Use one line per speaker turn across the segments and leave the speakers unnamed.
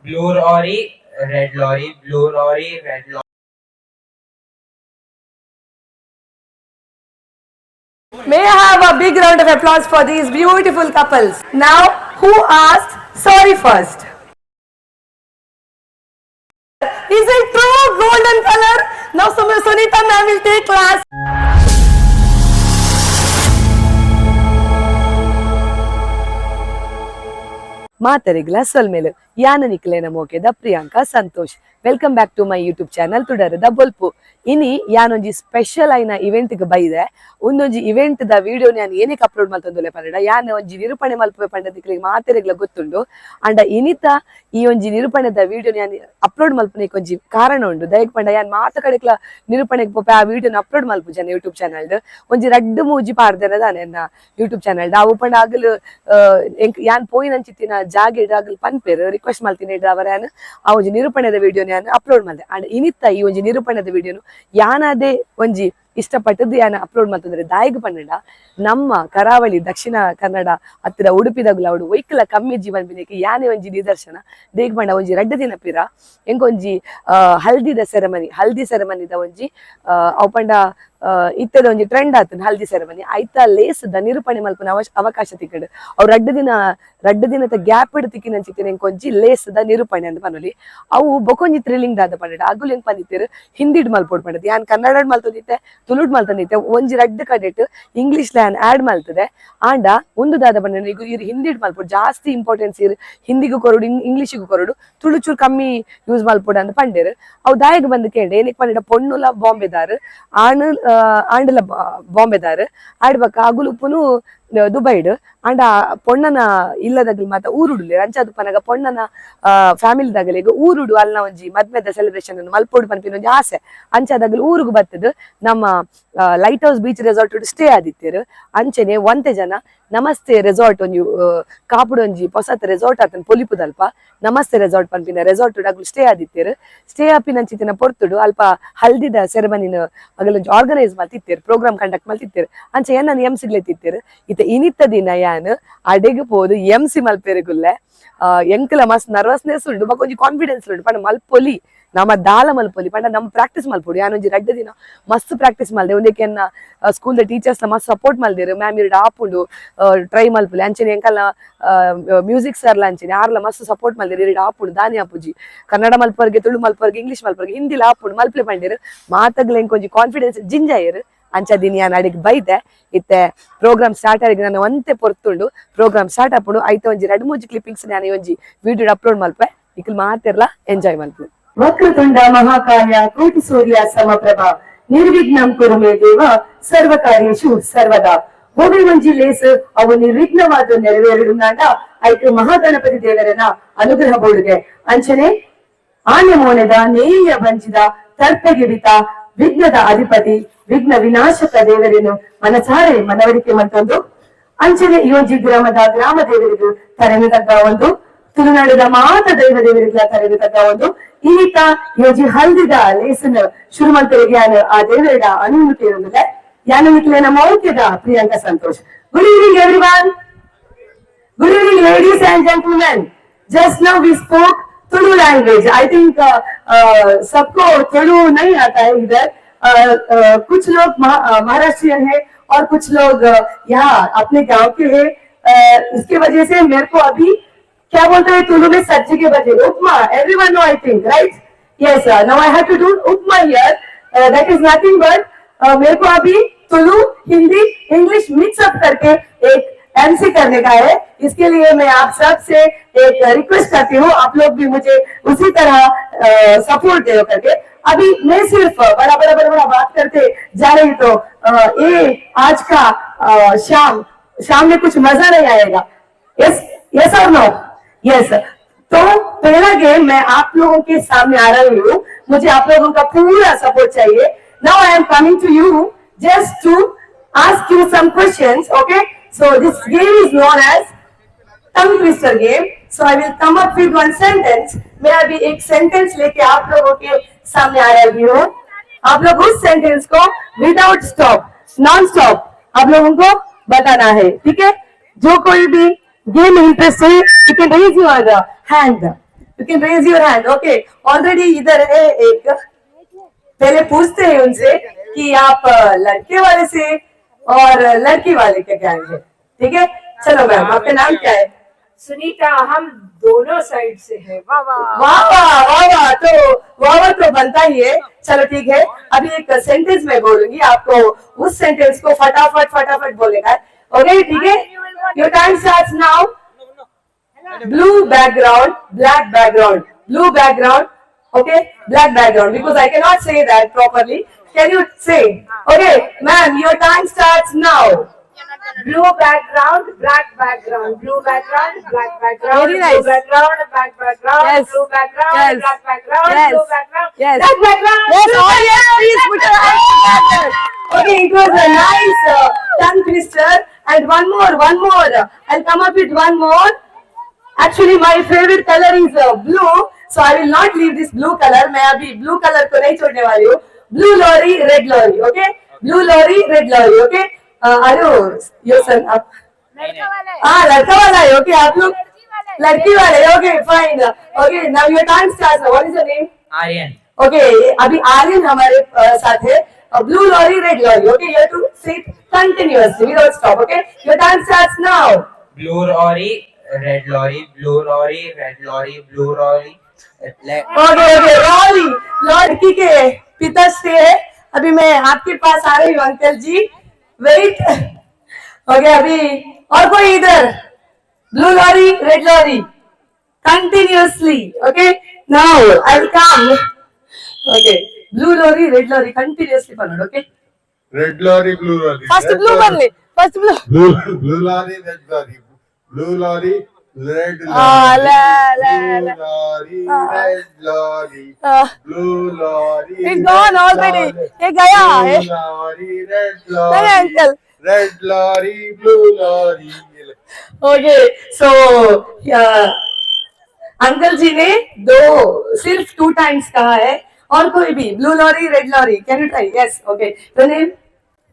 Blue lorry, red lorry, blue lorry, red lorry.
May I have a big round of applause for these beautiful couples. Now, who asked sorry first? Is it true? Golden color? Now, Sunita ma'am will take class. ಮಾತರಿಗ್ಲ ಸೊಲ್ಮೇಲು ಯಾನ ನಿಕ್ಲೇನ ಮೋಕೆದ Priyanka Santosh. Welcome back to my YouTube channel ತುಡರದ ಬೊಲ್ಪು. ಇನಿ ಯಾನೊಂಜಿ special ಆಯಿನ event ಗ್ ಬೈದೆ. ಒಂದೊಂಜಿ event the video ಯಾನ್ ಏನಕ್ಕೆ upload ಮಲ್ತೊಂದುಲ್ಲೆ ಪಂಡ, ಯಾನ್ ಒಂಜಿ ನಿರೂಪಣೆ ಮಲ್ಪುವೆ ಪಂಡ ನಿಕ್ಲೆಗ್ ಮಾತೆರೆಗ್ಲ ಗೊತ್ತುಂಡು. ಅಂಡ ಇನಿತ ಈ ಒಂಜಿ ನಿರೂಪಣೆದ ವಿಡಿಯೋ ಯಾನ್ ಅಪ್ಲೋಡ್ ಮಲ್ಪುನೆಕ್ ಒಂಜಿ ಕಾರಣ ಉಂಡು. ದಯಗ್ ಪಂಡ ಯಾನ್ ಮಾತ ಕಡೆಕ್ಲ ನಿರೂಪಣೆಗ್ ಪೋಪೆ, ಆ ವಿಡಿಯೋನ ಅಪ್ಲೋಡ್ ಮಲ್ಪುಜನ ಯೂಟ್ಯೂಬ್ ಚಾನಲ್. ಒಂಜಿ ರಡ್ಡ್ ಮೂಜಿ ಪಾಡ್ದೆನ ದಾನೆ ಎನ್ನ ಯೂಟ್ಯೂಬ್ ಚಾನಲ್. ಅವು ಪಂಡ ಅಗಲು ಯಾನ್ ಪೋಯಿನಂಚಿತ್ತಿನ ಜಾಗೆಡ್ ಅಗಲ್ ಪನ್ಪೆರ್, ರಿಕ್ವೆಸ್ಟ್ ಮಲ್ತಿನ ಅವರ ಯಾನ್ ಆ ಒಂಜಿ ನಿರೂಪಣೆದ ವಿಡಿಯೋನ ಯಾನ್ ಅಪ್ಲೋಡ್ ಮಲ್ದೆ. ಅಂಡ್ ಇನಿತ್ತ ಈ ಒಂಜಿ ನಿರೂಪಣೆದ ವಿಡಿಯೋನು ಯಾನಾದೆ ಒಂಜಿ ಇಷ್ಟಪಟ್ಟದ್ದು ಯಾನ್ ಅಪ್ಲೋಡ್ ಮಲ್ತಂದ್ರೆ, ದಾಯಿಗ್ ಪಂಡ ನಮ್ಮ ಕರಾವಳಿ ದಕ್ಷಿಣ ಕನ್ನಡ ಹತ್ತಿರ ಉಡುಪಿದಗುಲ ಅವಡು ಒಯ್ಕಲ ಕಮ್ಮಿ ಜೀವನ್ ಬಿನೆಕ್ ಯಾನೇ ಒಂಜಿ ನಿದರ್ಶನ. ದೇಗ್ ಪಂಡ ಒಂಜಿ ರಡ್ಡ್ ದಿನ ಪಿರ ಎಂಕೊಂಜಿ ಹಲ್ದಿದ ಸೆರೆಮನಿ, ಹಲ್ದಿ ಸೆರೆಮನಿದ ಒಂಜಿ ಅವು ಪಂಡ ಇತ್ತೆದ ಒಂಜಿ ಟ್ರೆಂಡ್ ಆತನ ಹಲ್ದಿ ಸೆರೆಮನಿ, ಐತ ಲೇಸ್ the ನಿರೂಪಣೆ ಮಲ್ಪುನ ಅವಕಾಶ ತಿಕ್ಕಂಡು. ಅವ್ರು ರಡ್ಡ್ ದಿನ, ರಡ್ಡ್ ದಿನದ ಗ್ಯಾಪ್ ಇಡ್ ತಿಕ್ಕಿನಂಚಿತ್ತಿನ ಎಂಕೊಂಜಿ ಲೇಸ್ the ನಿರೂಪಣೆ ಅಂತ ಪನೊಲಿ. ಅವು ಬೊಕೊಂಜಿ ಥ್ರಿಲ್ಲಿಂಗ್ ದಾದ ಪಂಡ, ಅಗುಲು ಎಂಕ್ ಪಂದಿತ್ತೆರ್ ಹಿಂದಿಡ್ ಮಲ್ಪೊಡು ಪಂಡದ್. ಯಾನ್ ಕನ್ನಡಡ್ ಮಲ್ತೊಂದಿತ್ತೆ, ತುಳುಡ್ ಮಲ್ತೊಂದಿತ್ತೆ, ಒಂಜಿ ರಡ್ಡ್ ಕಡೆಟ್ ಇಂಗ್ಲಿಷ್ ಯಾನ್ ಆಡ್ ಮಲ್ತದೆ. ಆಂಡ ಒಂದು ದಾದ ಪಂಡ, ಈಗ ಇರ್ ಹಿಂದಿಡ್ ಮಲ್ಪೊಡು, ಜಾಸ್ತಿ ಇಂಪಾರ್ಟೆನ್ಸ್ ಇರ್ ಹಿಂದಿಗೂ ಕೊರಡು, ಇಂಗ್ಲಿಷಿಗೂ ಕೊರಡು, ತುಳು ಚೂರು ಕಮ್ಮಿ ಯೂಸ್ ಮಲ್ಪೊಡು ಅಂತ ಪಂಡೇರು. ಅವು ದಾಯಗ್ ಬಂದು ಕೇಂಡೆ ಏನಕ್ಕೆ ಪಂಡ, ಪೊಣ್ಣುಲ ಬಾಂಬೆದಾರ್, ಆಣ್ ಆಂಡಲ ಬಾಂಬೆದಾರ್, ಆಡ್ಬಕ ಅಗುಲು ಉಪ್ಪುನು ದುಬೈಡ್. ಆಂಡ ಪೊಣ್ಣನ ಇಲ್ಲದಗಲ್ ಮಾತ ಊರುಡುಲ್ಲೆರ್. ಅಂಚಾದ್ ಪನಗ ಪೊಣ್ಣನ ಫ್ಯಾಮಿಲಿದಗಲಿಗ್ ಊರುಡು ಅಲ್ನ ಒಂಜಿ ಮದ್ಮೆದ ಸೆಲೆಬ್ರೇಷನ್ ಮಲ್ಪೊಡು ಪನ್ಪಿನ ಒಂಜಿ ಆಸೆ. ಅಂಚಾದಗಲ್ ಊರುಗು ಬತ್ತದ್ ನಮ್ಮ light house beach resort stay ಆದಿತ್ತೆರ್. ಅಂಚನೆ ಒಂತೆ ಜನ ನಮಸ್ತೆ ರೆಸಾರ್ಟ್ ಒಂಜಿ ಕಾಪುಡು ಒಂಜಿ ಪೊಸತ್ ರೆಸಾರ್ಟ್ ಆತನ್ ಪೊಲಿಪುದಲ್ಪ, ನಮಸ್ತೆ ರೆಸಾರ್ಟ್ ಪನ್ಪಿನ ರೆಸಾರ್ಟ್ ಅಗುಲು ಸ್ಟೇ ಆದಿತ್ತೆರ್. ಸ್ಟೇ ಆಪಿನಂಚಿತ್ತಿನ ಪೊರ್ತುಡು ಅಲ್ಪ ಹಲ್ದಿದ ಸೆರೆಮನಿನ ಅಗಲೊಂಜಿ ಆರ್ಗನೈಸ್ ಮಲ್ತಿತ್ತೆರ್, ಪ್ರೋಗ್ರಾಮ್ ಕಂಡಕ್ಟ್ ಮಲ್ತಿತ್ತೆರ್. ಅಂಚ ಎನ್ನನ್ ಎಂ ಸಿಗ್ಲೆತ್ತಿತ್ತೆರ್. ಇತ್ತೆ ಇನಿತ್ತ ದಿನ ಯಾನ್ ಅಡೆಗ್ ಪೋದು ಎಂ ಸಿ ಮಲ್ಪೆರೆಗುಲ್ಲೆ. ಎಂಕಲ ಮಸ್ತ್ ನರ್ವಸ್ನೆಸ್ ಉಂಡು, ಬೊಕ ಒಂಜಿ ಕಾನ್ಫಿಡೆನ್ಸ್ ಉಂಡು. ಪಂಡ ಮಲ್ಪೊಲಿ, ನಮ ದಾಲ ಮಲ್ಪೊಲಿ ಪಂಡ ನಮ್ಮ ಪ್ರಾಕ್ಟೀಸ್ ಮಲ್ಪೊಡು. ಯಾನ್ ಒಂಜಿ ರಡ್ಡ್ ದಿನ ಮಸ್ತ್ ಪ್ರಾಕ್ಟೀಸ್ ಮಲ್ದೆ. ಒಂದಕ್ಕೆ ಎನ್ನ ಸ್ಕೂಲ್ ದ ಟೀಚರ್ಸ್ ಮಸ್ತ್ ಸಪೋರ್ಟ್ ಮಲ್ದೆರ್. ಮ್ಯಾಮ್ ಇರ್ಡ್ ಆಪುಂಡು, ಟ್ರೈ ಮಲ್ಪುಲೆ. ಅಂಚನೆ ಎಂಕಲ್ನ ಮ್ಯೂಸಿಕ್ ಸರ್ಲ ಅಂಚನೆ ಆರ್ಲ ಮಸ್ತ್ ಸಪೋರ್ಟ್ ಮಲ್ದೆರ್. ಇರ್ಡ್ ಆಪುಂಡು, ದಾನಿ ಆಪುಜಿ, ಕನ್ನಡ ಮಲ್ಪರ್ಗೆ, ತುಳು ಮಲ್ಪರ್ಗೆ, ಇಂಗ್ಲಿಷ್ ಮಲ್ಪರ್ಗೆ, ಹಿಂದಿಲ ಆಪುಂಡು, ಮಲ್ಪಲೆ ಪಂಡೇರು. ಮಾತಗ್ಲ ಎಂಕೊಂಜಿ ಕಾನ್ಫಿಡೆನ್ಸ್ ಜಿಂಜಾಯೆರ್. ಅಂಚ ದಿನ ಯಾನ್ ಅಡಿಗೆ ಬೈದೆ. ಇತ್ತೆ ಪ್ರೋಗ್ರಾಮ್ ಸ್ಟಾರ್ಟ್ ಆಗಿ ನಾನು ಒಂತೆ ಪೊರ್ತುಂಡು, ಪ್ರೋಗ್ರಾಮ್ ಸ್ಟಾರ್ಟ್ ಆಪುಂಡು. ಐತ ಒಂಜಿ ರಡ್ಡ್ ಮೂಜಿ ಕ್ಲಿಪ್ಪಿಂಗ್ಸ್ ನಾನು ಒಂಜಿ ವಿಡಿಯೋ ಅಪ್ಲೋಡ್ ಮಲ್ಪೆ. ನಿಕುಲು ಮಾತೆರ್ಲ ಎಂಜಾಯ್ ಮಲ್ಪೆ.
ವಕ್ರತುಂಡ ಮಹಾಕಾಯ ಕೋಟಿ ಸೂರ್ಯ ಸಮಪ್ರಭಾ, ನಿರ್ವಿಘ್ನಂ ಕುರು ಮೇ ದೇವ ಸರ್ವ ಕಾರ್ಯೇಷು ಸರ್ವದಾ. ಹೋಗಿ ಒಂಜಿ ಲೇಸ್ ಅವು ನಿರ್ವಿಘ್ನವಾದ ನೆರವೇರಡುನಾಂಡ ಐಕ್ ಮಹಾಗಣಪತಿ ದೇವರನ ಅನುಗ್ರಹ ಬೋಡುಗೆ. ಅಂಚನೆ ಆನೆ ಮೋನೆದ ನೇಯ ಬಂಜಿದ ತರ್ಪೆಗಿಡಿತ ವಿಘ್ನದ ಅಧಿಪತಿ ವಿಘ್ನ ವಿನಾಶಕ ದೇವರೇನು ಮನಸಾರೆ ಮನವರಿಕೆ ಮಂತೊಂದು, ಅಂಚನೆ ಈ ಒಂಜಿ ಗ್ರಾಮದ ಗ್ರಾಮ ದೇವರಿಗೂ ತರೆನ ತಗ್ಗ ಒಂದು, ತುಳುನಾಡಿದ ಮಾತ ದೈವ ದೇವರಿಗಳ ತರೆನ ತಗ್ಗ ಒಂದು, ಈತ ಯೋಜಿ ಹಲ್ದಿದ ಲೇಸನ್ ಶುರು ಮಲ್ಪೆರಿಗೆ ಯಾನ್ ಆ ದೇವರ ಅನುಮತಿ ಇರುವುದಿಲ್ಲ. ಯಾನು ನಿಕ್ಲೆನ ಮೌಕ್ಯದ Priyanka Santosh. Good evening, everyone. Good evening, ladies and gentlemen. Just now we spoke Tulu language. I think सबको तुलु नहीं आता है इधर. कुछ लोग महाराष्ट्रियन है और कुछ लोग यहाँ अपने गांव के हैं. इसके वजह से मेरे को अभी क्या बोलते हैं तुलु में सज्जी के बजे उपमा. Everyone know, I think, right? Yes. Now I have to do upma here. That is nothing but मेरे को अभी Tulu, Hindi, English mix up करके एक एमसी करने का है. इसके लिए मैं आप सबसे एक रिक्वेस्ट करती हूँ, आप लोग भी मुझे उसी तरह सपोर्ट दो करके. अभी मैं सिर्फ बड़ा बड़ा बड़ा बड़ा बात करते जा रही तो ये आज का शाम शाम में कुछ मजा नहीं आएगा. यस, यस और नो? यस. तो पहला गेम मैं आप लोगों के सामने आ रही हूँ. मुझे आप लोगों का पूरा सपोर्ट चाहिए. Now I am coming to you just to ask you some questions, okay? So this game is known as tongue twister game. So I will come up with one sentence. मैं अभी एक sentence लेके आप लोगों के सामने आ रही हूँ. आप लोग उस सेंटेंस को without stop, non stop आप लोगों को बताना है, ठीक है? जो कोई भी गेम इंटरेस्ट है, you can raise your hand. You can raise your hand. Okay, already इधर है एक. पहले पूछते हैं उनसे कि आप लड़के वाले से और लड़की वाले का क्या है. ठीक है, चलो मैम, आपका नाम क्या है?
सुनीता, हम दोनों साइड से है. वाह वाह.
वाह वाह वाह वाह, तो वाह वाह तो बनता ही है. चलो ठीक है, अभी एक सेंटेंस मैं बोलूंगी, आपको उस सेंटेंस को फटाफट फटाफट बोलने का है. ओके, ठीक है. Your time starts now. Blue background, black background, blue background, okay, black background, because I cannot say that properly. Can you say? Okay ma'am, your time starts now.
Blue background, black background, blue background, black background.
Very nice.
Blue background, black background.
Yes.
Blue background,
Yes.
Black background.
Yes.
Blue background,
Yes.
Black background.
Yes, audience, please put your hands together.
Okay, it was a nice tongue twister. And one more, one more. I'll come up with one more. Actually, my favorite color is blue, so I will not leave this blue color. मैं अभी blue color को नहीं छोड़ने वाली हूँ. Blue lorry, red lorry, okay? Blue lorry, red lorry, okay? अरे your son, आप
लड़का वाला है.
हाँ, लड़का वाला है. Okay, आप लोग
लड़की वाला है.
लड़की वाले. Okay, fine. Okay, now your time starts. What is your name?
Aryan.
Okay, अभी आर्यन हमारे साथ है. Blue lorry, red lorry. Okay, you have to say continuously without stop. Okay, your time starts now.
Blue lorry, red lorry, blue lorry, red lorry, blue lorry.
Okay okay, lorry. लड़की के पिताश्री है. अभी मैं आपके पास आ रही हूँ अंकल जी, wait. Okay, अभी और कोई इधर? Blue lorry, red lorry, continuously. Okay, now I will come. Okay, blue lorry, red lorry, continuously followed. Okay.
Red lorry, blue lorry.
First
red
blue
lorry,
ಬರ್ಲಿ, first blue.
Blue, blue lorry, red lorry. Blue lorry, red lorry.
Ah, la, la,
blue
la.
Lorry, red lorry.
Ah.
Blue lorry.
It's gone
red
already.
lorry.
ये गया.
Blue lorry, red lorry.
नहीं, uncle.
Red lorry, blue lorry.
Okay, so uncle जी ने दो, सिर्फ two times कहा है. और कोई भी? Blue lorry, red lorry, can you try? Yes, okay, your name?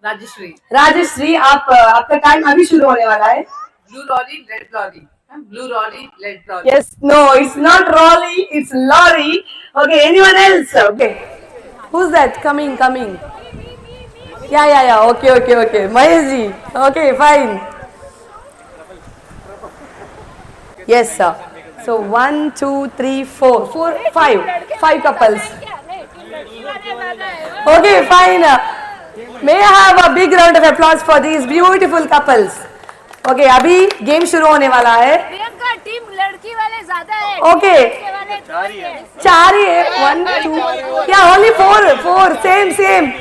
Rajshree.
Rajshree, आप आपका टाइम अभी शुरू होने वाला है.
Blue lorry, red lorry, blue lorry, red lorry.
Yes, no, it's not rolly, it's lorry. Okay, anyone else? Okay, who's that coming? Coming? Yeah, okay, Mahesh ji. Okay, fine. Yes sir. So one, two, three, four, four, five, five couples. Okay, fine. May I have a big round of applause for these beautiful couples? Okay, अभी game शुरू होने वाला है.
Priyanka, team लड़की वाले ज्यादा है.
Okay.
लड़के वाले दो ही है.
चार ही है. वन, टू, क्या? Only four, four. Same, same.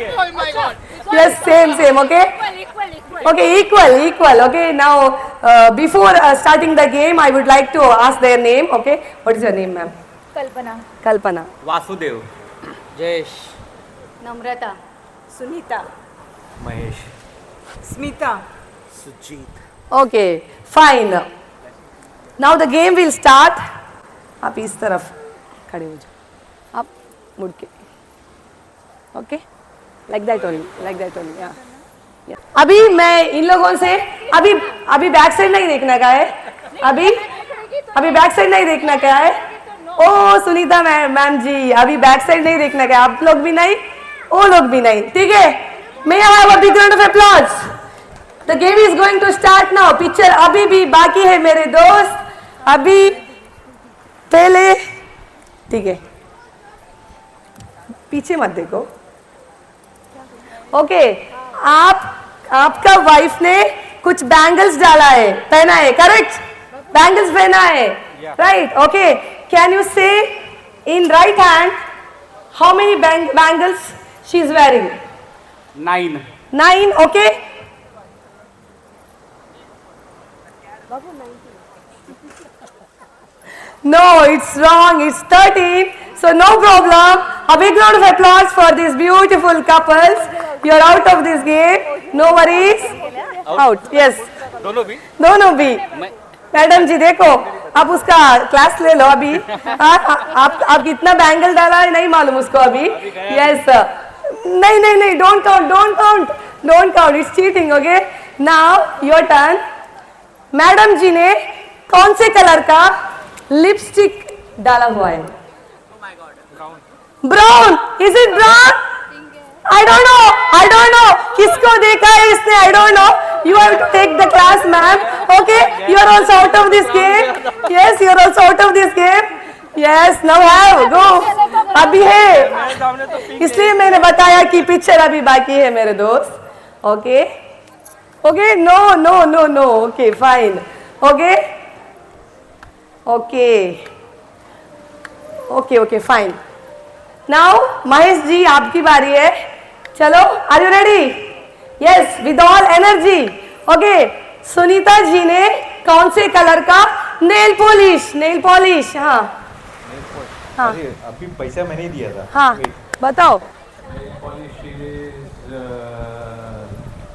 Yes, same, same. Okay.
Equal, equal, equal.
Okay, equal, equal. Okay, now before starting the game, I would like to ask their name. Okay, what is your name, ma'am?
Kalpana.
Kalpana.
Vasudev.
Jayesh.
Namrata.
Sunita.
Mahesh.
Smita.
Sujit.
Okay, fine. Now the game will start. आप इस तरफ खड़े हो जाओ, आप मुड़ के. Okay, like that only, like that only. अभी मैं इन लोगों से, अभी अभी बैक साइड नहीं देखना का है. अभी अभी बैक साइड नहीं देखना क्या है. ओ सुनीता मैम, मैम जी, अभी बैक साइड नहीं देखना क्या. आप लोग भी नहीं, वो लोग भी नहीं. ठीक है. May I have a big round of applause? The game is going to start now. Picture अभी भी बाकी है मेरे दोस्त, अभी पहले. ठीक है, पीछे मत देखो. ओके, आप आपका वाइफ ने कुछ बैंगल्स डाला है, पहना है, करेक्ट? बैंगल्स पहना है, right? Okay, can you say in right hand how many bangles she is wearing?
9.
9. Okay. No, it's wrong. It's 13. So no problem. A big round of applause for these beautiful couples. You're out of this game. No worries. Out. Yes.
दोनों भी.
दोनों भी.
मैं
madam जी, देखो, आप उसका class ले लो अभी. आप कितना बैंगल डाला है नहीं मालूम उसको अभी. यस, नहीं नहीं नहीं, don't count, don't count, don't count, it's cheating. Okay, now your turn. Madam जी ने कौन से कलर का लिपस्टिक डाला हुआ है? Brown. Is it brown? I don't know, I don't know. किसको देखा है इसने? I don't know. You have to take the class, ma'am. Okay, you are also out of this game. Yes, you are also out of this game. Yes, now have go. अभी है, इसलिए मैंने बताया कि पिक्चर अभी बाकी है मेरे दोस्त. Okay, okay, no no no no, okay fine, okay okay okay okay fine. Now Mahesh ji आपकी बारी है. चलो, are you ready? Yes, with all energy. Okay, Sunita ji ने कौन से कलर का nail polish, nail polish? हाँ हाँ
अभी पैसा मैंने ही दिया था.
हाँ, बताओ.
Polish is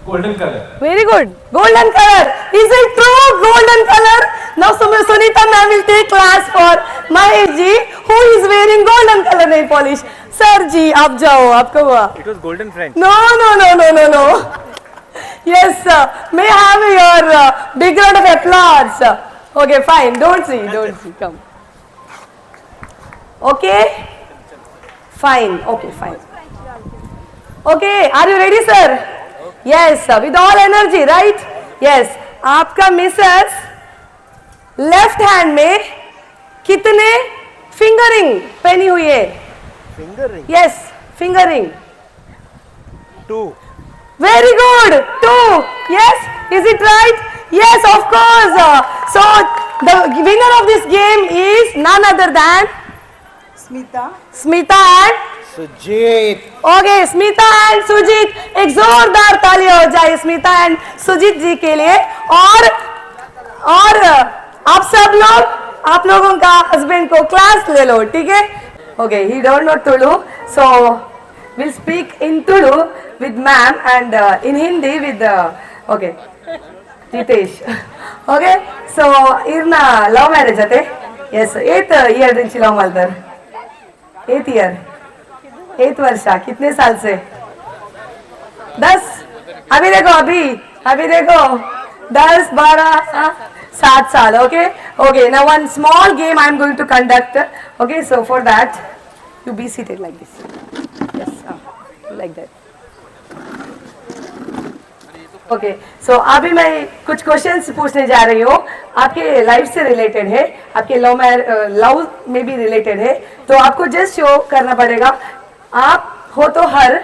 golden colour.
Very good, golden colour. Is it true, golden colour? Now Sunita ma'am will take class for Mahesh ji who is wearing golden colour nail polish. Sir ji आप जाओ, आपको हुआ.
It was golden French.
No, no, no, no, no, no. Yes, sir. May I have your big round of applause? Okay, fine. Don't see, don't see. Come. Okay? Fine. Okay, fine. Okay, are you ready, sir? Yes, sir. With all energy, right? Yes. आपका Mrs left hand में कितने fingering पहनी हुई है?
Finger ring?
Yes, fingering.
2.
Very good. 2. Yes, is it right? Yes, of course. So the winner of this game is none other than
Smita.
Smita and
Sujit.
Okay, Smita and Sujit. एक जोरदार ताली हो जाए Smita and Sujit जी के लिए. और आप सब लोग, आप लोगों का हस्बैंड को क्लास ले लो, ठीक है? Okay, he don't know Tulu, so will speak in Tulu with ma'am and in Hindi with okay Jitesh. Okay, so Erna love marriage अते? Yes. 8th year ದಿಂಚಿ love ಮಾಡ್ತಾರೆ? 8th year, 8 ವರ್ಷ. कितने साल से? 10. अभी देखो, अभी अभी देखो, 10 12 7 साल. Okay okay, now one small game I am going to conduct. Okay, so for that you be seated like this. Yes, like that. Okay, so अभी मैं कुछ क्वेश्चंस पूछने जा रही हूँ, आपके लाइफ से रिलेटेड है, आपके लव लव में भी रिलेटेड है, तो आपको जस्ट शो करना पड़ेगा. आप हो तो हर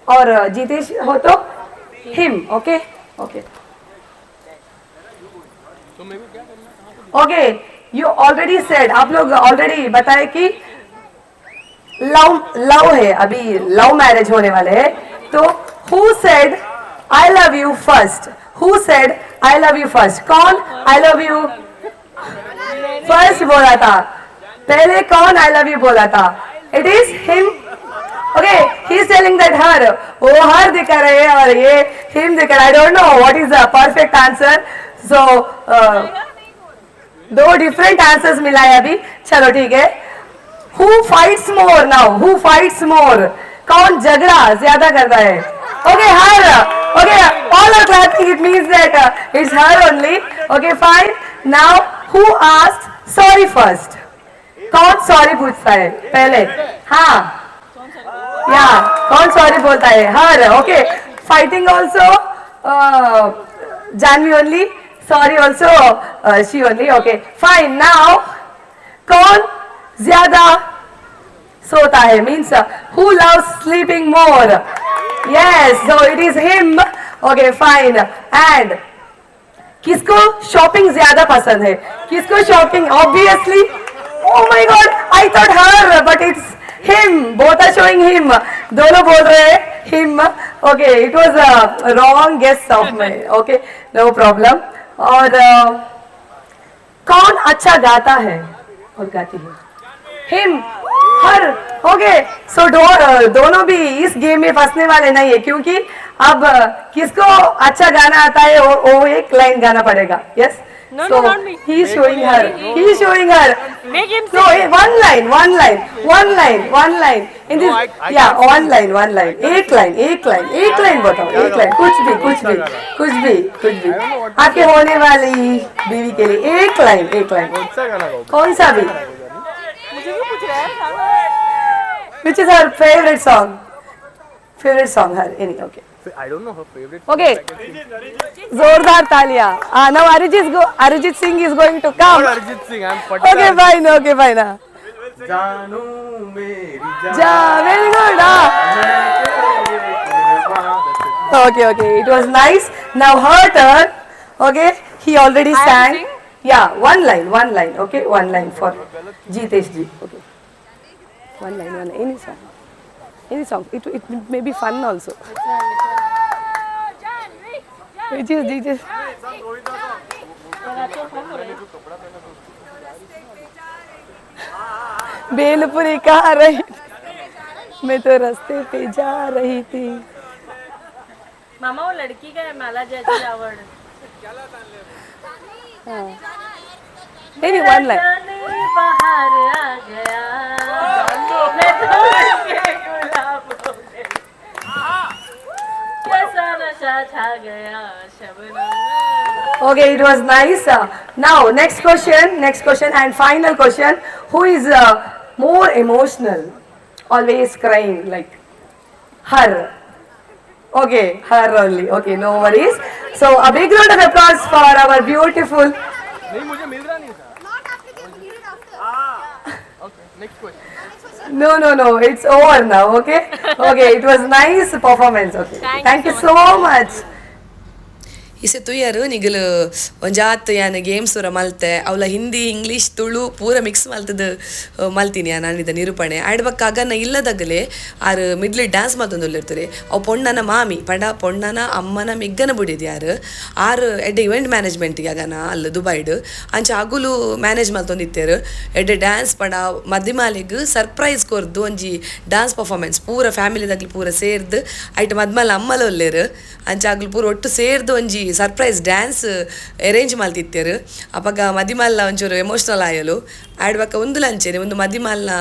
और जितेश हो तो him. Okay okay okay, you already said, आप लोग ऑलरेडी बताए कि लव लव है, अभी लव मैरिज होने वाले हैं, तो who said I love you first? Who said I love you first? कौन I love you first बोला था पहले? कौन I love you बोला था? It is him. Okay, he is telling that her, वो हर दिखा रहे हैं और ये हिम दिखा रहा है. I don't know what is the perfect answer. So दो डिफरेंट आंसर्स मिला है अभी. चलो ठीक है. Who fights more now? Who fights more? कौन झगड़ा ज्यादा करता है? Okay, her. Okay, all are clapping. It means that it's her only. Okay, fine. Now who ask sorry first? कौन सॉरी पूछता है पहले? हाँ, या कौन सॉरी बोलता है? Her. Okay, fighting also Janvi only, sorry also she only. Okay fine. Now कौन ज्यादा सोता है? Means who loves sleeping more? Yes, so it is him. Okay fine. And किसको शॉपिंग ज्यादा पसंद है? किसको shopping? Obviously, oh my God, I thought her, but it's him. Both are showing him. दोनों बोल रहे हैं him. Okay, it was a wrong guess of my. Okay, no problem. और कौन अच्छा गाता है और गाती है? हिम, हर. ओके, सो दोनों भी इस गेम में फंसने वाले नहीं है, क्योंकि अब किसको अच्छा गाना आता है वो एक लाइन गाना पड़ेगा. Yes, so he is showing her, he is showing her.
Make him
No, one line, one line, one line, one line. In this, yeah, one line, one line, एक लाइन, एक लाइन, एक line बताओ, एक line, कुछ भी, कुछ भी, कुछ भी, कुछ भी. आपके होने वाली बीवी के लिए एक लाइन, एक लाइन.
कौन सा गाना गाओ?
कौन सा भी?
Which is her favourite song? Favourite song her any? Okay.
I don't know her favorite.
Okay, जोरदार तालियां. Ah, now Arijit Singh is going to come.
Not Arijit Singh, I'm
Okay, fine. Okay, fine. Ah.
जानू मेरी
Ja, very good. Ah. Okay, okay. It was nice. Now her turn. Okay, he already sang. Yeah, one line, one line. Okay, one line for Jitesh ji. Okay, one line, one line. Any song, any song. It may be fun also. Which is Jitesh? Bhelpuri खा रही थी, मैं तो रास्ते पे जा रही थी.
मामा, वो लड़की का है, मला ज्याची आवड.
Any one line.
बाहर आ गया, मैं तो के गुलाब हो गई, कैसा नशा छा गया Shabnam.
Okay, it was nice. Now, next question and final question. Who is more emotional? Always crying like her. Okay, her only. Okay, no worries. So, a big round of applause for our beautiful.
नहीं, मुझे मिल रहा नहीं था. Okay, next question.
No, it's over now. Okay, okay, it was nice performance. Okay, thank you so much. ಇಸೆ ತುಯ್ಯರು ನಿಗಲು ಒಂಜಾತ್ ಯಾನ್ games ಪೂರ ಮಲ್ತೆ. ಅವಲ Hindi, English, Tulu ಪೂರ mix ಮಲ್ತದ ಮಲ್ತೀನಿ ಯಾನ್ ಆನಿದ ನಿರೂಪಣೆ. ಆಯ್ಡ್ ಅಗನ ಇಲ್ಲದಗಲೆ ಆರು ಮಿಡ್ಲ್ ಡ್ಯಾನ್ಸ್ ಮಲ್ತೊಂದುಲ್ಲೆರ್ತಾರೆ. ಅವು ಪೊಣ್ಣನ ಮಾಮಿ ಪಂಡ ಪೊಣ್ಣನ ಅಮ್ಮನ ಮೆಗ್ಗನ ಬುಡಿದ್ ಯಾರು. ಆರು ಎಡ್ಡೆ ಇವೆಂಟ್ ಮ್ಯಾನೇಜ್ಮೆಂಟ್ ಅಗನ ಅಲ್ಲ ದುಬೈಡ್. ಅಂಚ ಅಗುಲು ಮ್ಯಾನೇಜ್ ಮಲ್ತೊಂದಿತ್ತೇರು. ಎಡ್ಡೆ ಡ್ಯಾನ್ಸ್ ಪಂಡ ಮದಿಮಾಲಿಗ್ ಸರ್ಪ್ರೈಸ್ ಕೊರ್ದು ಒಂಜಿ ಡ್ಯಾನ್ಸ್ ಪರ್ಫಾರ್ಮೆನ್ಸ್, ಪೂರ ಫ್ಯಾಮಿಲಿದಾಗ್ಲು ಪೂರ ಸೇರ್ದು. ಐಟ್ ಮದ್ಮಲ್ ಅಮ್ಮಲ ಉಲ್ಲೇರು. ಅಂಚ ಅಗುಲು ಪೂರ ಒಟ್ಟು ಸೇರ್ದು ಒಂಜಿ surprise dance arrange ಮಲ್ತಿತ್ತೇರು. ಅಪಗ ಮದಿಮಲ್ಲ ಒಂಚೂರು ಎಮೋಷ್ನಲ್ ಆಯಲು. ಆಯ್ಡ್ ಬೊಕ್ಕ ಉಂದುಲ ಅಂಚೆನೆ ಒಂದು ಮದಿಮಲ್ನ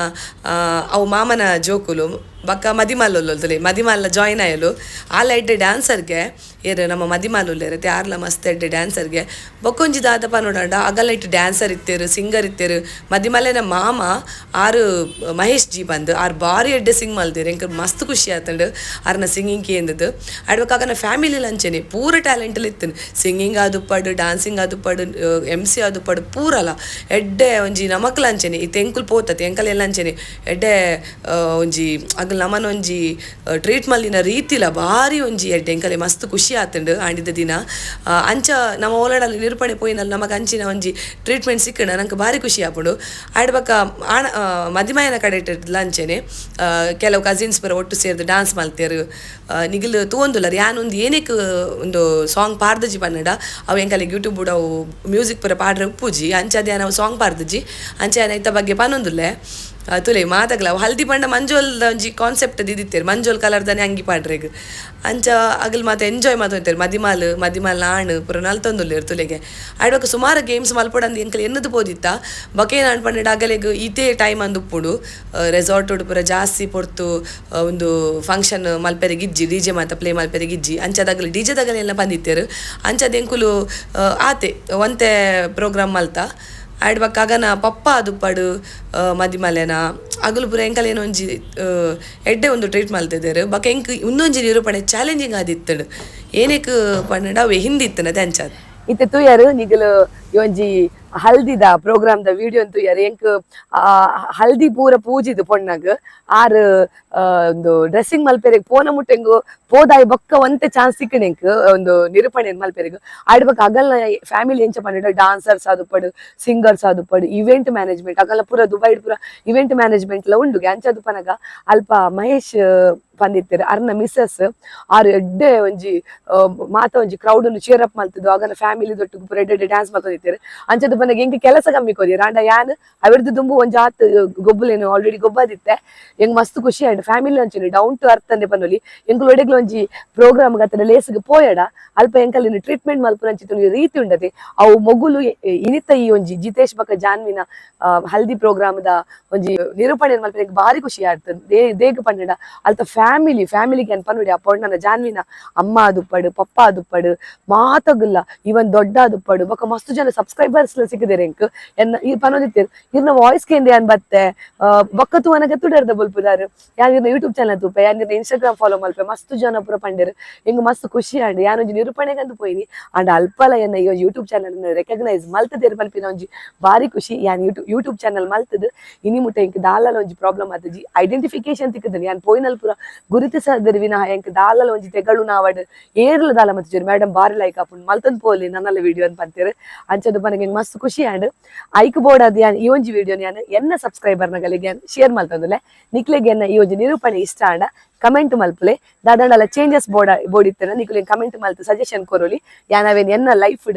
ಅವು ಮಾಮನ ಜೋಕುಲು ಬೊಕ್ಕ ಮದಿಮಾಲ್ ಉಲ್ಲೊಲ್ತಲೆ ಮದಿಮಾಲ್ನ ಜಾಯಿನ್ ಆಯಲು. ಆಲ ಎಡ್ಡೆ ಡ್ಯಾನ್ಸರ್ಗೆ ಏರು ನಮ್ಮ ಮದಿಮಾಲ್ ಉಲ್ಲೇರು ಆರ್ಲ ಮಸ್ತ್ ಎಡ್ಡೆ ಡ್ಯಾನ್ಸರ್ಗೆ. ಬೊಕ್ಕೊಂಜಿ ದಾದ ಪನೊಡಾಂಡ ಅಗಲ ಇಟ್ಟು ಡ್ಯಾನ್ಸರ್ ಇತ್ತೇರು, ಸಿಂಗರ್ ಇತ್ತೇರು. ಮದಿಮಲ್ಲೆನ ಮಾಮ ಆರು ಮಹೇಶ್ ಜಿ ಬಂದು ಆರು ಬಾರಿ ಎಡ್ಡೆ ಸಿಂಗ್ ಮಲ್ದೇರು. ಎಂಕ್ ಮಸ್ತ್ ಖುಷಿ ಆತಂಡು ಆರ್ನ ಸಿಂಗಿಂಗ್ ಕೇಂದದ್ದು. ಆಯ್ಡ್ ಬೊಕ್ಕ ಅಗನ ಫ್ಯಾಮಿಲಿ ಅಂಚೆನೆ ಪೂರ ಟ್ಯಾಲೆಂಟಲ್ಲಿ ಇತ್ತು. ಸಿಂಗಿಂಗ್ ಆದುಪ್ಪಡು, ಡಾನ್ಸಿಂಗ್ ಆದುಪ್ಪಡು, ಎಮ್ ಸಿ ಆದುಪ್ಪಡು, ಪೂರಲ ಎಡ್ಡೆ ಒಂಜಿ ನಮಕ್ಲ ಅಂಚೆನೆ. ಇತ್ತೆ ಎಂಕುಲು ಪೋತತೆ ಎಂಕಲ್ ಎಲ್ಲ ಅಂಚೆನೆ ಎಡ್ಡೆ ಒಂಜಿ ಅಗಲ್ ನಮನ ಒಂಜಿ ಟ್ರೀಟ್ ಮಲ್ಲಿನ ರೀತಿಲ ಭಾರಿ ಒಂಜಿ ಎಡ್ಡೆ. ಎಂಕಲೆ ಮಸ್ತ್ ಖುಷಿ ಆತಂಡು ಆಂಡಿದ ದಿನ. ಅಂಚ ನಮ್ಮ ಓಲಾಡಲ್ಲಿ ನಿರೂಪಣೆ ಪೋಯಿನಲ್ಲಿ ನಮಗ್ ಅಂಚಿನ ಒಂಜಿ ಟ್ರೀಟ್ಮೆಂಟ್ ಸಿಕ್ಕಂಡ ನಂಗೆ ಭಾರಿ ಖುಷಿ ಆಪುಂಡು. ಆಯ್ಡ್ ಬೊಕ್ಕ ಆಣ ಮದಿಮಾಯನ ಕಡೆ ಅಂಚೆನೆ ಕೆಲವು ಕಸಿನ್ಸ್ ಪೂರ ಒಟ್ಟು ಸೇರ್ದು ಡಾನ್ಸ್ ಮಲ್ತೇರು. ನಿಗಲ್ ತೂವೊಂದುಲ್ಲರ್ ಯಾನ್ ಒಂದು ಏನೇಕ್ ಒಂದು ಸಾಂಗ್ ಪಾಡ್ದಜಿ ಪನ್ನಡ, ಅವು ಎಂಕಲೆಗ್ ಯೂಟ್ಯೂಬ್ ಅವು ಮ್ಯೂಸಿಕ್ ಪೂರ ಪಾಡ್ರೆ ಉಪ್ಪುಜಿ. ಅಂಚ ಅದೇ ನಾವು ಸಾಂಗ್ ಪಾಡ್ದಜಿ. ಅಂಚ ಯಾನ್ ಐತ ಬಗ್ಗೆ ಪನೊಂದುಲ್ಲೆ. ತುಲೆ ಮಾತಗ್ಲ ಅವು ಹಲ್ದಿ ಪಂಡ ಮಂಜೋಲ್ದ ಒಂಜಿ ಕಾನ್ಸೆಪ್ಟ್ ದಿದಿತ್ತೇರು. ಮಂಜೋಲ್ ಕಲರ್ದನೆ ಅಂಗಿ ಪಾಡ್ರೆಗ್. ಅಂಚ ಅಗಲ್ ಮಾತ ಎಂಜಾಯ್ ಮಾತೊಂತೇರು. ಮದಿಮಾಲ್ ಮದಿಮಾಲ್ ಆಣ್ ಪೂರ ನಲ್ತೊಂದುಲ್ಲೆರ್ ತುಲೆಗೆ. ಆಯ್ಡ್ ಸುಮಾರು ಗೇಮ್ಸ್ ಮಲ್ಪೊಡಂದು ಎಂಕಲ್ ಎನ್ನದು ಪೋದಿತ್ತ. ಬೊಕ ಏನ್ ಪಂಡ ಅಗಲೆಗ್ ಇತೇ ಟೈಮ್ ಅಂದ್ ಉಪ್ಪುಂಡು. ರೆಸಾರ್ಟ್ ಪೂರ ಜಾಸ್ತಿ ಪೊರ್ತು ಒಂದು ಫಂಕ್ಷನ್ ಮಲ್ಪೆರೆಗ್ ಇಜ್ಜಿ, ಡಿಜೆ ಮಾತ ಪ್ಲೇ ಮಲ್ಪೆರೆಗ್ ಇಜ್ಜಿ. ಅಂಚದಗಲು ಡಿಜೆ ದಗಲೆಲ್ಲ ಬಂದಿತ್ತೇರು. ಅಂಚದ ಎಂಕುಲು ಆತೆ ಒಂತೆ ಪ್ರೋಗ್ರಾಮ್ ಮಲ್ತ. ಆಯ್ಡ್ ಬೊಕ್ಕ ಅಗನ ಪಪ್ಪ ಆದುಪ್ಪಡು ಮದಿಮಲೆನ ಅಗಲು ಪೂರ ಎಂಕಲೇನ ಒಂಜಿ ಎಡ್ಡೆ ಒಂದು ಟ್ರೀಟ್ ಮಲ್ತಿದ್ದೇರು. ಬೊಕ್ಕ ಎಂಕ್ ಇನ್ನೊಂಜಿ ನಿರೂಪಣೆ ಚಾಲೆಂಜಿಂಗ್ ಆದಿತ್ತಡು. ಏನೇಕ್ ಪಂಡ ಅವೆ ಹಿಂದಿ ಇತ್ತನ ಅಂಚಾದ್. ಇತ್ತೆ ತೂಯರು ನಿಗಲು ಈ ಒಂಜಿ ಹಲ್ದಿದ ಪ್ರೋಗ್ರಾಮ್ ದ ವಿಡಿಯೋ ತೂಯರ್. ಎಂಕ್ ಹಲ್ದಿ ಪೂರ ಪೂಜಿದು ಪೊಣ್ಣಗ್ ಆರ್ ಒಂದು ಡ್ರೆಸ್ಸಿಂಗ್ ಮಲ್ಪೆರೆಗ್ ಪೋನ ಮುಟ್ಟೆಂಗು ಪೋದಾಯಿ ಬೊಕ್ಕ ಒಂತೆ ಚಾನ್ಸ್ ಸಿಕ್ಕಣೆ ಎಂಕ್ ಒಂದು ನಿರೂಪಣೆ ಮಲ್ಪೆರೆಗ್. ಆಯ್ಡ್ ಬೊಕ್ಕ ಅಗಲ್ನ ಫ್ಯಾಮಿಲಿ ಎಂಚ ಪಂಡ ಡಾನ್ಸರ್ಸ್ ಆದುಪ್ಪಡು, ಸಿಂಗರ್ಸ್ ಆದುಪ್ಪಡು, ಇವೆಂಟ್ ಮ್ಯಾನೇಜ್ಮೆಂಟ್ ಅಗಲ ಪೂರ ದುಬೈಡ್ ಪೂರ ಇವೆಂಟ್ ಮ್ಯಾನೇಜ್ಮೆಂಟ್ ಲ ಉಂಡು. ಅಂಚ ಪನಗ ಅಲ್ಪ ಮಹೇಶ್ ಪಂದಿತ್ತೆರ್ ಅರ್ನ ಮಿಸ್ಸಸ್ ಆರು ಎಡ್ಡೆ ಒಂಜಿ ಮಾತ ಒಂಜಿ ಕ್ರೌಡ್ ಅನ್ನು ಚೇರ್ ಅಪ್ ಮಲ್ತದ್ದು. ಅಗನ ಫ್ಯಾಮಿಲಿ ದೊಟ್ಟು ಪೂರ ಎಡ್ಡೆ ಎಡ್ಡೆ ಡ್ಯಾನ್ಸ್ ಮಲ್ತೊಂದಿತ್ತೆರ್. ಅಂಚದ ಪನಗ ಎಂಕ್ ಕೆಲಸ ಕಮ್ಮಿ ಕೊರಿಯರ್. ಆಂಡ ಯಾನ್ ಅವೆರ್ದು ದುಂಬು ಒಂಜಿ ಆತ್ ಗೊಬ್ಬುಲೇನು ಆಲ್ರೆಡಿ ಗೊಬ್ಬಾದಿತ್ತೆ. ಎಂಗ್ ಮಸ್ತ್ ಖುಷಿ ಆಯ್ತು. ಫ್ಯಾಮಿಲಿ ಅಂಚನೆ down to earth ಅಂದೆ ಪನೊಲಿ. ಎಂಕುಲು ಒಡೆಗ್ಲ ಒಂಜಿ ಪ್ರೋಗ್ರಾಮ್ ಗತ್ತದ ಲೇಸ್ಗ್ ಪೋಯಡ ಅಲ್ಪ ಎಂಕಲಿನ ಟ್ರೀಟ್ಮೆಂಟ್ ಮಲ್ಪುನ ಅಂಚಿನ ಒಂಜಿ ರೀತಿ ಉಂಡತೆ. ಅವು ಮೊಗುಲು ಇನಿತ ಈ ಒಂಜಿ ಜಿತೇಶ್ ಬೊಕ್ಕ ಜಾನ್ವಿನ ಹಲ್ದಿ ಪ್ರೋಗ್ರಾಮ್ ದ ಒಂಜಿ ನಿರೂಪಣೆ ಮಲ್ಪುನ ಎಂಕ್ ಭಾರಿ ಖುಷಿ ಆಯ್ತು. ದೇಗ್ ಪಂಡ ಅಲ್ತ ಫ್ಯಾಮಿಲಿ ಫ್ಯಾಮಿಲಿ ಫ್ಯಾಮಿಲಿಗೆ ಅನ್ ಪನ್ನುಡಿ. ಆ ಪೊಣ್ಣನ ಜಾನ್ವಿನ ಅಮ್ಮ ಆದುಪ್ಪಡು, ಪಪ್ಪ ಆದುಪ್ಪಡು, ಮಾತಗುಲ್ಲ ಇವನ್ ದೊಡ್ಡ ಆದುಪ್ಪಡು, ಬೊಕ ಮಸ್ತ್ ಜನ ಸಬ್ಸ್ಕ್ರೈಬರ್ಸ್ ಸಿಕ್ಕಿದ್ದಾರೆ ಎಂಕ್. ಎನ್ನ ಈ ಪನೊಂದಿತ್ತೇರು ಇರ್ನ ವಾಯ್ಸ್ ಕೇಂದ್ರ ಯಾನ್ ಬತ್ತೆ ಬೊಕ್ಕ ತೂವನಗ ತುಡರ್ದ ಬೊಲ್ಪುದಾರು, ಯಾನ್ ಇರ್ನ ಯೂಟ್ಯೂಬ್ ಚಾನಲ್ ತೂಪೆ, ಯಾನ್ ಇರ್ನ ಇನ್ಸ್ಟಾಗ್ರಾಮ್ ಫಾಲೋ ಮಲ್ಪೆ, ಮಸ್ತ್ ಜನ ಪೂರ ಪಂಡೆರು. ಎಂಗ್ ಮಸ್ತ್ ಖುಷಿ ಆಂಡ್. ಯಾನ್ ಒಂಜಿ ನಿರೂಪಣೆಗಂದು ಪೋಯಿನಿ ಅಂಡ್ ಅಲ್ಪಲ ಎನ್ನ ಈ ಯೂಟ್ಯೂಬ್ ಚಾನಲ್ ರೆಕಗ್ನೈಸ್ ಮಲ್ತದೇರು ಪನ್ಪಿನ ಒಂಜಿ ಬಾರಿ ಖುಷಿ. ಯಾನ್ ಯೂಟ್ಯೂಬ್ ಯೂಟ್ಯೂಬ್ ಚಾನಲ್ ಮಲ್ತದು ಇನಿ ಮುಟ್ಟ ಎಂಕ್ ದಾಲಲ ಒಂಜಿ ಪ್ರಾಬ್ಲಮ್ ಆತಜಿ. ಐಡೆಂಟಿಫಿಕೇಶನ್ ತಿಕ್ಕದನಿ, ಯಾನ್ ಪೋಯಿನಲ್ ಪೂರ ಗುರುತಿಸದರ್ ವಿನಃ ಎಂಕ್ ದಾಲಲ ಒಂಜಿ ತೆಗಳು ನಾವಡ್ ಏರ್ಲ ದಾಲ ಮಲ್ತಿಜೆರ್. ಮೇಡಮ್ ಬಾರಿ ಲೈಕ್ ಆಪುಂಡು, ಮಲ್ತಂದ್ ಪೋಲಿ ನನ್ನಲ್ಲ ವಿಡಿಯೋ ಅಂತ ಪಂತೇರು. ಅಂಚದ ಪನಗ ಎಂಕ್ ಮಸ್ತ್ ಖುಷಿ ಆಂಡ್. ಐಕ್ ಬೋರ್ಡ್ ಅದು ಯಾನ್ ಈ ಒಂಜಿ ವಿಡಿಯೋ ಯಾನ್ ಎನ್ನ ಸಬ್ಸ್ಕ್ರೈಬರ್ ನಗಲಿಗೆ ಶೇರ್ ಮಲ್ತಂದುಲೆ. ನಿಕ್ಲೆಗೆ ಎನ್ನ ಈ ಒಂಜಿ ನಿರೂಪಣೆ ಇಷ್ಟ ಆಂಡ ಕಮೆಂಟ್ ಮಲ್ಪುಲೆ. ದಾದಂಡಲ ಚೇಂಜಸ್ ಬೋರ್ಡ್ ಬೋರ್ಡ್ ಇತ್ತನ ನಿಕ್ಲೆ ಕಮೆಂಟ್ ಮಲ್ತು ಸಜೆಷನ್ ಕೊರೊಲಿ. ಯಾನ್ ಅವೇನ್ ಎನ್ನ ಲೈಫ್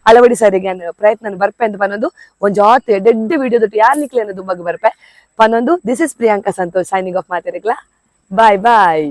ಅಳವಡಿಸರಿಗೆ ಯಾನ್ ಪ್ರಯತ್ನ ಬರ್ಪೆ ಅಂತ ಪನ್ನೊಂದು, ಒಂಜಿ ಆತ್ ಎಡ್ಡೆಡ್ಡೆ ವಿಡಿಯೋ ದೊಟ್ಟು ಯಾರ್ ನಿಕ್ಲೆನ ದುಂಬಗ್ ಬರ್ಪೆ ಪನ್ನೊಂದು, this is Priyanka Santosh signing off. ಮಾತೆರೆಗ್ಲಾ bye bye.